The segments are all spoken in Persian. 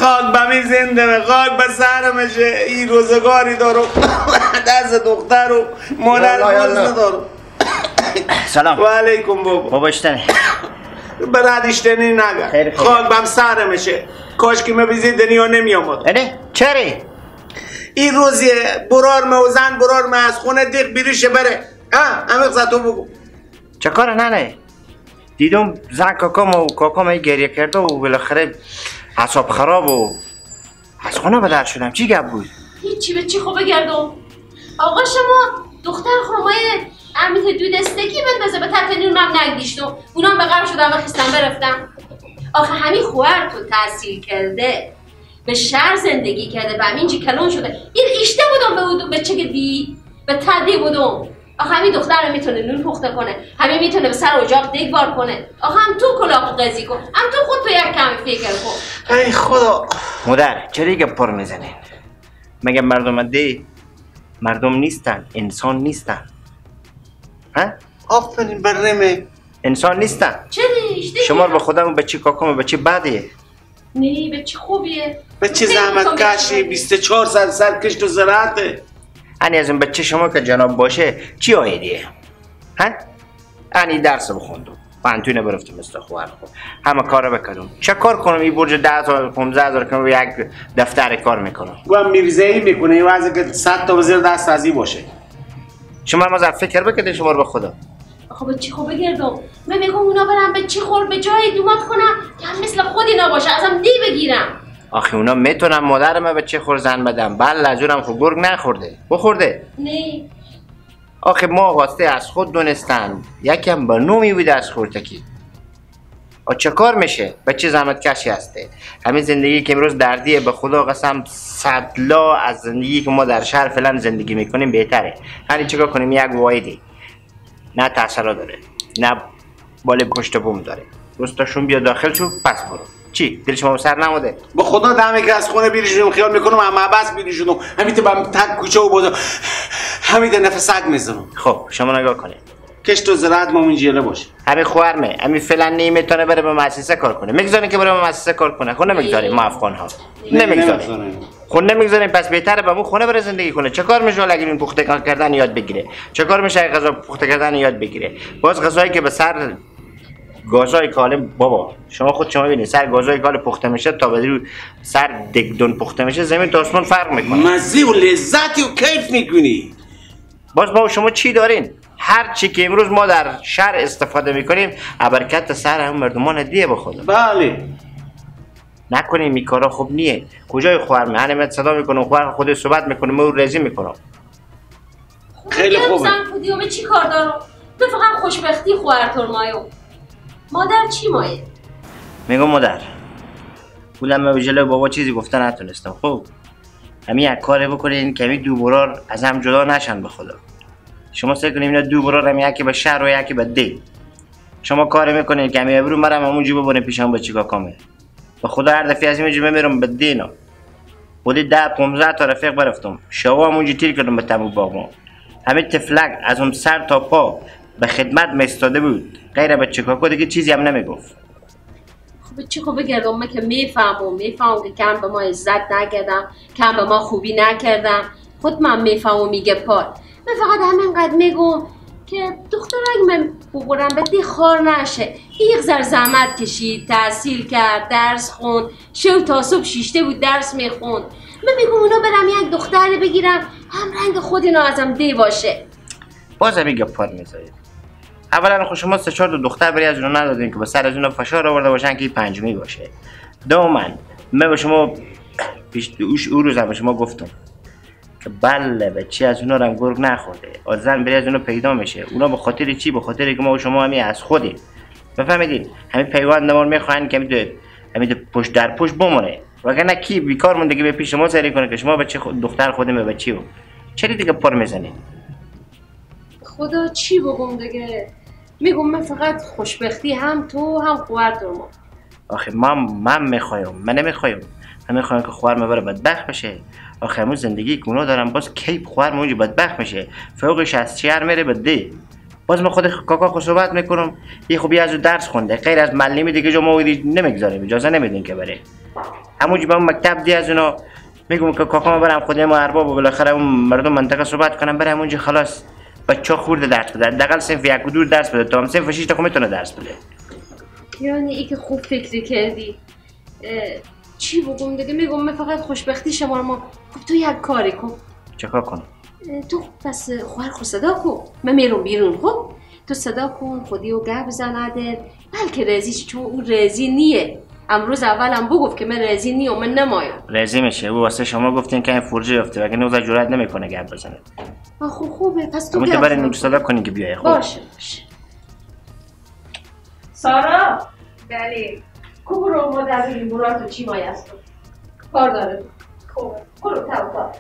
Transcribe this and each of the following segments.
خاک به می زنده، خاک به سر میشه. این روزگاری دارم دست دختر و مادر باز ندارم. سلام و علیکم بابا. بابا اشتنی براد اشتنی نگه، خاک بهم سر میشه. کاش که من به دنیا نمی آمد. نه چرا؟ این روزی برار و زن برار me از خونه دیق بیریشه بره. ها همه تو بگو چه کار؟ نه دیدم زن کاکام و کاکام گریه کرده و بالاخره اعصاب خراب و از خونه به در شدم. چی گپ بود؟ هیچی. به چی خوبه گردم آقا شما دختر خرمای امیت دودستگی بندازه به تحت نور من نگدیشتم. اونام به غرب شدم و خیستم برفتم. آخه همین خوهر تو تحصیل کرده، به شهر زندگی کرده، به همینجی کلون شده. این ایشته بودم به اون به چه دی به تدی بودم. آخه همین دختر میتونه نون پخته کنه، همین میتونه به سر اجاق دیگ بار کنه. آخه هم تو کلاغ قضی کن، هم تو خود تو یک کمی فکر کن. ای خدا. مادر چرا دیگه پر میزنین؟ مگه مردم دی مردم نیستن؟ انسان نیستن؟ ها؟ آفرین برنامه. انسان نیستن. چرا؟ شما به خودم به چی کاکام به چی بدیه؟ نه به چی خوبیه؟ به چی زحمت کشی 24 سال سر کشت و زراعته. انی از این بچه شما که جناب باشه چی آیدیه؟ ها؟ انی درس بخوندم، پانتونه برفتم مثل خواهر خود، همه کارو بکردم. چه کار کنم؟ این برج 10,000 15,000 که یک دفتر کار میکنم. و میرزایی میکنه این وضعی که 100 تا وزیر دست ازی باشه. شما ما فکر بکنید شما رو به خدا. خب به چی خوب بگردم؟ من میگم اونا برم به چی خور به جای دومات کنم که هم مثل خود اینا باشه، ازم دی بگیرم. آخه اونا میتونم مادر من به چه خور زن بدم، بله از اونم خب گرگ نخورده بخورده. نه آخه ما واسطه از خود دونستن، یکم با نومی بوده از خورتکی. آ چه کار میشه؟ به چه زحمت کشی هسته؟ همین زندگی که امروز دردیه، به خدا قسم صدلا از زندگی که ما در شهر فعلا زندگی میکنیم بهتره. هر چیکار کنیم یک وایدی نه تاثیر داره نه بال پشت بوم داره. روستاشون بیا داخل شو پس برو. چی؟ دل شما سر نموده؟ به خدا دمه که از خونه بیریشونم خیال میکنم هم عبس بیریشونم همین تو تک کوچه و بازم همین نفس سگ میزنم. خب شما نگاه کنید کشت و زراعت ما اینجوری باشه. همین خوارمه همین فعلا نمیتونه بره به مؤسسه کار کنه. میگذارین که بره به مؤسسه کار کنه؟ خب نمیگذاریم ما افغان ها نمیگذاریم. خب نمیگذاریم پس بهتره به مو خونه بره زندگی کنه. چه کار میشه اگه این پخته کردن یاد بگیره؟ چه کار میشه غذا پخته کردن یاد بگیره؟ باز غذایی که به سر گازای کاله بابا شما خود شما ببینید سر گازای کاله پخته میشه تا به سر دگدون پخته میشه زمین تا آسمان فرق میکنه. مزه و لذتی و کیف میکنی. باز ما و شما چی دارین؟ هر چی که امروز ما در شهر استفاده میکنیم برکت سر هم مردمان دیه به خدا. بله نکنیم این کارا خوب نیه. کجای خواهر من صدا میکنم خواهر خود صحبت میکنم من رضی میکنم. خیلی خوبه. من چی کار دارم؟ تو فقط خوشبختی خواهر تو مایو. مادر چی مایه؟ میگم مادر بودم من به جلوی بابا چیزی گفته نتونستم. خب همین یک کاری بکنین که همین دو برار از هم جدا نشن به خدا. شما سعی کنیم اینا دو برار هم یکی به شهر و یکی به دی. شما کاری میکنین که همین ابرو مرم همونجا ببرین پیشم با چیکار کامه. به خدا هر دفعه از اینجا میرم به دینا. بودی 10 15 تا رفیق برفتم. شوا همونجا تیر کردم به تمو باغم. همین تفلک از اون سر تا پا به خدمت میستاده بود. غیر به چیکاکو دیگه چیزی هم نمیگفت. خب چی خوب بگردم من که میفهمم که کم به ما عزت نکردم، کم به ما خوبی نکردم. خود من میفهمم میگه پار. من فقط همینقدر میگم که دخترک من ببرم به دی خار نشه. یک ذره زحمت کشید، تحصیل کرد، درس خوند، شب تا صبح شیشته بود درس میخوند. من میگم اونا برم یک دختر بگیرم هم رنگ خود اینا ازم دی باشه. بازم میگه پار میذارید. اولا خب شما 3 4 تا دختر بری از اونها ندادین که به سر از اونها فشار آورده باشن که پنجمی باشه. دوما من به شما پیش او روزم به شما گفتم که بله بچه از اونا رم گرگ نخورده. آزن بری از اونا پیدا میشه. اونا به خاطر چی؟ به خاطر که ما و شما همین از خودیم. بفهمیدین؟ همین پیوند ما میخواین که همین پشت در پشت بمونه. وگرنه کی بیکار مونده که به پیش ما سری کنه که شما بچه دختر خودم به بچه چرا دیگه پر میزنید؟ خدا چی بگم دیگه؟ میگم من فقط خوشبختی هم تو هم خواهر تو ما. آخه من میخوایم، من نمیخوایم. من میخوایم که خواهر من بره بدبخت بشه. آخه همون زندگی که اونا دارن باز کیپ خواهر من اونجا بدبخت میشه. فوقش از شهر میره به دی. باز من خود کاکا خود صحبت میکنم. یه خوبی از او درس خونده. غیر از معلمی دیگه جا ما نمیگذاریم، اجازه نمیدیم که بره. همونجا به مکتب دی از اونا میگم که کاکا برم خود ما ارباب و بالاخره اون مردم منطقه صحبت کنم برم اونجا خلاص بچا خورده درس بده، حداقل صنف 1 و 2 درس بده تا هم صنف 6 تا میتونه درس بده. یعنی ای که خوب فکری کردی. چی بگم دیگه، میگم من فقط خوشبختی شما رو ما. خب تو یک کاری کن. چیکار کنم؟ تو پس خواهر خود صدا کن، من میرم بیرون. خب تو صدا کن خودی و گپ زنده، بلکه رضی، چون اون رضی نیه. امروز اولم بگفت که من رضی نیم و من نمایم. رضی میشه او، واسه شما گفتین که این فرجه یافته، وگرنه او جرئت نمیکنه گپ بزنه. خب خوبه، پس تو گپ برای نوک صدا کنی که بیای. خب باشه باشه. سارا بله کو برو مادر ببین برو تو چی مایست کار داره. خوبه برو تا.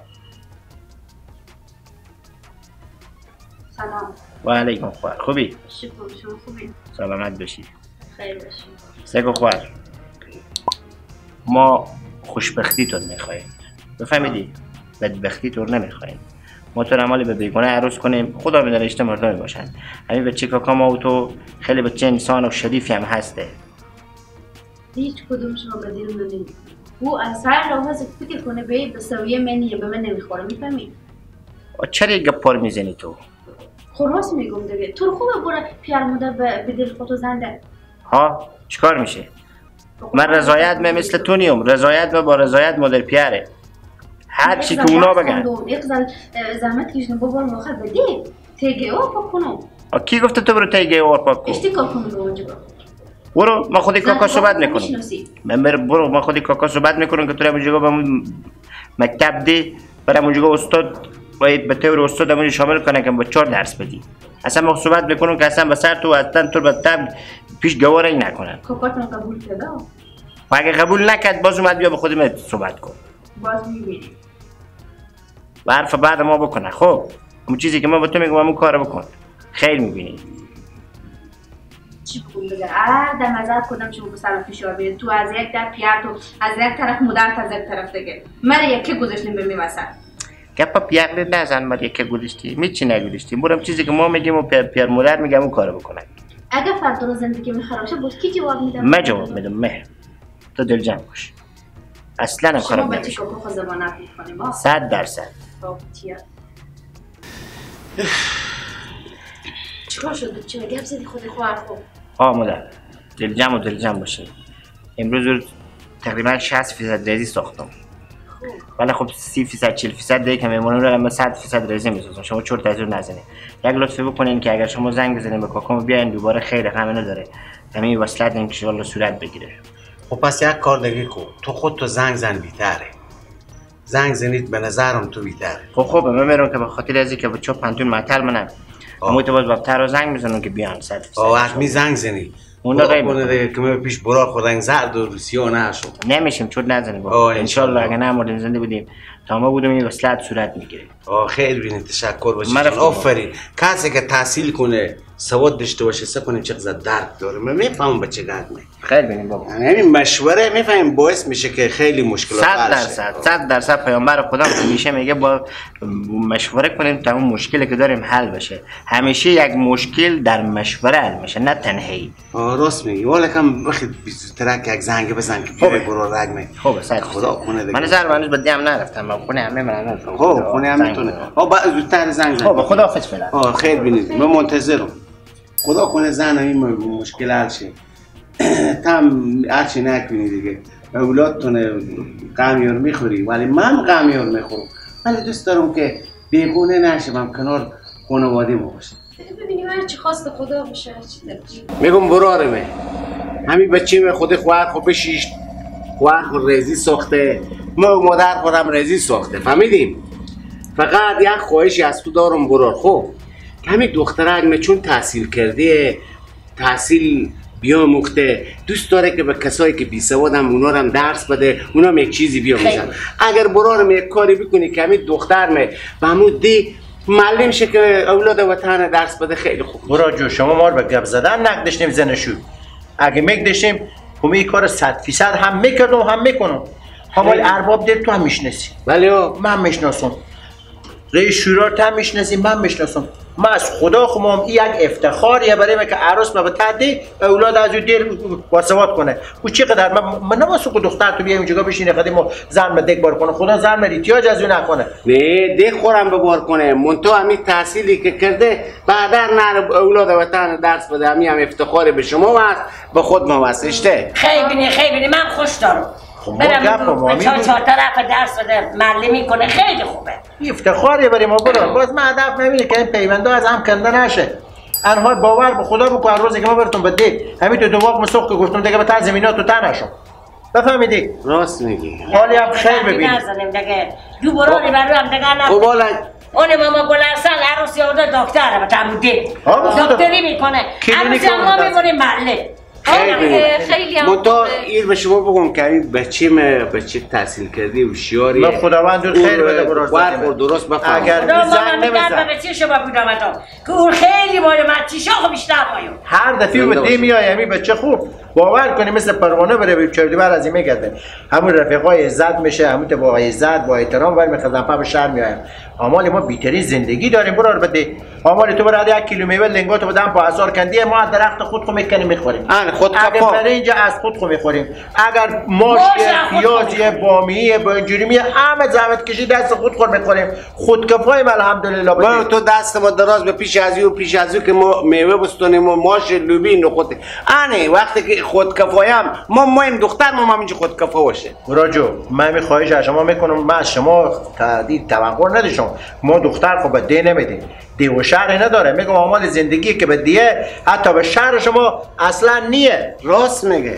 سلام. و علیکم خواهر، خوبی؟ شکر، شما خوبی؟ سلامت باشی. خیر باشی. سگو خواهر، ما خوشبختیتون میخوایم، بفهمیدی؟ بدبختیتون نمیخوایم. ما تو عمال به بیگانه عروس کنیم، خدا میدونه رشته مردمی باشن. همین بچه کاکا ما و تو خیلی بچه انسان و شریفی هم هسته. هیچ کدوم شما به دل نمی‌خوره. او از هر لحاظ فکر کنه به سویه منیه، به من نمیخوره، میفهمی؟ چرا یک گپار میزنی تو؟ خب راست میگم دیگه. تو خوبه برو پیار مادر به دل خودتو زنده. ها چیکار میشه؟ من رضایت من مثل تو نیم، رضایت من با رضایت مادر پیاره. هر چی که اونا بگن. اقزل زحمت کشیدم بابا آخر بدی تیگه او پاک کنم. کی گفته تو برو تیگه او پاک کن؟ اشتی کار کنم اونجا. برو ما خودی کاکا صحبت میکنم. من برو ما خودی کاکا صحبت میکنم که تو رو اونجا به مکتب دی، برم اونجا استاد باید به طور استاد همونجا شامل کنه که با 4 درس بدی. اصلا ما صحبت میکنم که اصلا به سر تو اصلا تو به تب پیش گواره نکنن. کاکاتون قبول کرده؟ و اگه قبول نکرد باز اومد بیا به خودم صحبت کن. باز میبینی. و حرف بعد ما بکنه. خب اون چیزی که ما به تو میگم اون کارو بکن. خیر میبینی. چی بگم دیگه؟ در نظر کدام شما به سرم فشار بیاد. تو از یک در پیار تو از یک طرف مادر از یک طرف دیگه. من یکی گذاشتیم به می وسط. گپ پیار نزن، ما یکی گذاشتی. می چی نگذاشتی؟ برم چیزی که ما میگیم و پیار مادر میگم اون کارو بکنه. اگه فردا زندگی می خراب شه باز کی جواب میدم؟ من جواب میدم. مه تو دل جمع باش. اصلا هم خراب نمیشه. شما بچه کاکا زبانت میکنیم. 100%. خب چیه؟ چیکار شد بچه؟ گپ زدی خود خواهر؟ خب آ مادر دل جمع و دل جمع باشه. امروز تقریبا 60% ریزی ساختم. ولی خب 30% 40% دیگه که میمونه رو من 100% ریزی میسازم. شما چرت از اون نزنید. یک لطفی بکنین که اگر شما زنگ بزنین به کاکام بیاین دوباره خیر همینو داره. همین وصلت ان شاء صورت بگیره. خب پس یک کار دیگه کو، تو خود تو زنگ زن بیتره. زنگ زنید به نظرم تو بیتره. خب من میرم که به خاطر از اینکه بچا پنتون معطل منم. اما تو باز بابتر رو زنگ میزنم که بیان 100%. آه می زنگ زنی. اون غیب دیگه که من پیش برا خودن زرد و روسیه نشد. نمیشیم چون نزنیم بابا. ان شاء الله اگه نمردیم زنده بودیم تا ما بودیم این وصلت صورت میگیره. خیلی بینید تشکر باشه. آفرین. کسی که تحصیل کنه سواد داشته باشه سه کنیم چقدر درد داره. من میفهمم بچه درد می. خیلی بینیم بابا. همین مشوره میفهمیم باعث میشه که خیلی مشکلات حل شه. 100% پیامبر خدا همیشه میگه با مشوره کنیم تا اون مشکلی که داریم حل بشه. همیشه یک مشکل در مشوره حل میشه نه تنهایی. راست میگی. والا کم وقت بیزودتر یک زنگ بزن که بیای برو رگ می. خب خدا کنه دیگه. من زر هنوز به دیم نرفتم. من خونه همه من نرفتم. خب خونه هم میتونه. بعد زودتر زنگ زن. خب خداحافظ فعلا. خیر بینید. من منتظرم. خدا کنه زن این مشکل حل شه. تم هرچی نکنی دیگه. اولادتون غم میخوری ولی من غم میخورم. ولی دوست دارم که بیگونه نشم، کنار خانواده ما باشه. ببینیم هر چی خواست خدا باشه، هر چی دلش. میگم برارمه. همین بچه خود خواهر خود بشیش خواهر خود ریزی ساخته، ما مادر خودم ریزی ساخته، فهمیدیم؟ فقط یک خواهشی از تو دارم برار. خب همین دخترک چون تحصیل کرده، تحصیل بیاموخته، دوست داره که به کسایی که بی سوادن اونا رو هم درس بده، اونا هم یک چیزی بیاموزن. اگر برارم یک کاری بکنی که همین دخترمه به همون دی معلم شه که اولاد وطن درس بده خیلی خوب. برا جو شما ما رو به گپ زدن نگدشتیم زنشو. اگه میگدشتیم خب این کار 100% هم میکردم هم میکنم. همال ارباب دل تو هم میشناسی. بله من میشناسم. رئیس شورا تا میشناسی من میشناسم. من از خدا خمام این یک افتخاریه برای من که عروس ما به تدی اولاد از او دیر واسوات کنه. او چقدر من نواسو که دختر تو بیا اینجا بشینه قدیم زن ما دک بار کنه. خدا زن ما احتیاج از او نکنه. نه دک خورم به بار کنه. منتها همین تحصیلی که کرده بعدا نه اولاد وطن درس بده. همین هم افتخار به شما هست به خود ما هست. اشته خیلی خیلی من خوش دارم. برم چهار طرف درس بده معلمی کنه خیلی خوبه. افتخاریه برای ما برار. باز من هدف نمیده که این پیونده از هم کنده نشه. انها باور به خدا بکن هر روزی که ما براتون بده همین تو دماغ مسوخ که گفتم دیگه به تن زمینا تو تن نشم. بفهمیدی؟ راست میگی. حالی هم خیر ببینی. نزنیم دیگه. دو براری بر هم دیگه نه. خب حالا اون ماما گل حسن عروسی آورده دکتره به تموده. دکتری میکنه. عروسی ما میبریم معلم. خیلی هم منتها این به شما بگم که این بچه ما بچه تحصیل کرده و شیاریه. من خداوند خیر بده برار درست بفهم. اگر زن نمیزن بچه شما بودم که اون خیلی مال من چیشا خو بیشتر مایو. هر دفعه به دی میای همین بچه خوب باور کنی مثل پروانه بره به چردی بر از این میگرده. همون رفیقای عزت میشه، همون تو با عزت با احترام ور میخزن پا به شهر میایم. آمال ما بیتری زندگی داریم برار بده. آمال تو برای یک کیلو میوه لنگاتو بدم با هزار کندی ما درخت خود خو میکنیم میخوریم. خود اگر برنج از خود خو میخوریم، اگر ماش پیاز بامیه با اینجوری می همه زحمت کشی دست خود خور میخوریم. خودکفاییم الحمدلله. برو تو دست ما دراز به پیش از او پیش از او که ما میوه بستونیم و ماش لوبی نخود. انه وقتی که خودکفایم ما مایم دختر ما همینجا خودکفا باشه. راجو من می خواهش از شما میکنم، من از شما تهدید توقع نداشتم. ما دختر خو به دی نمیدیم، دی و شهر نداره. میگم آمال زندگی که به دیه حتی به شهر شما اصلا نیه. راست میگه.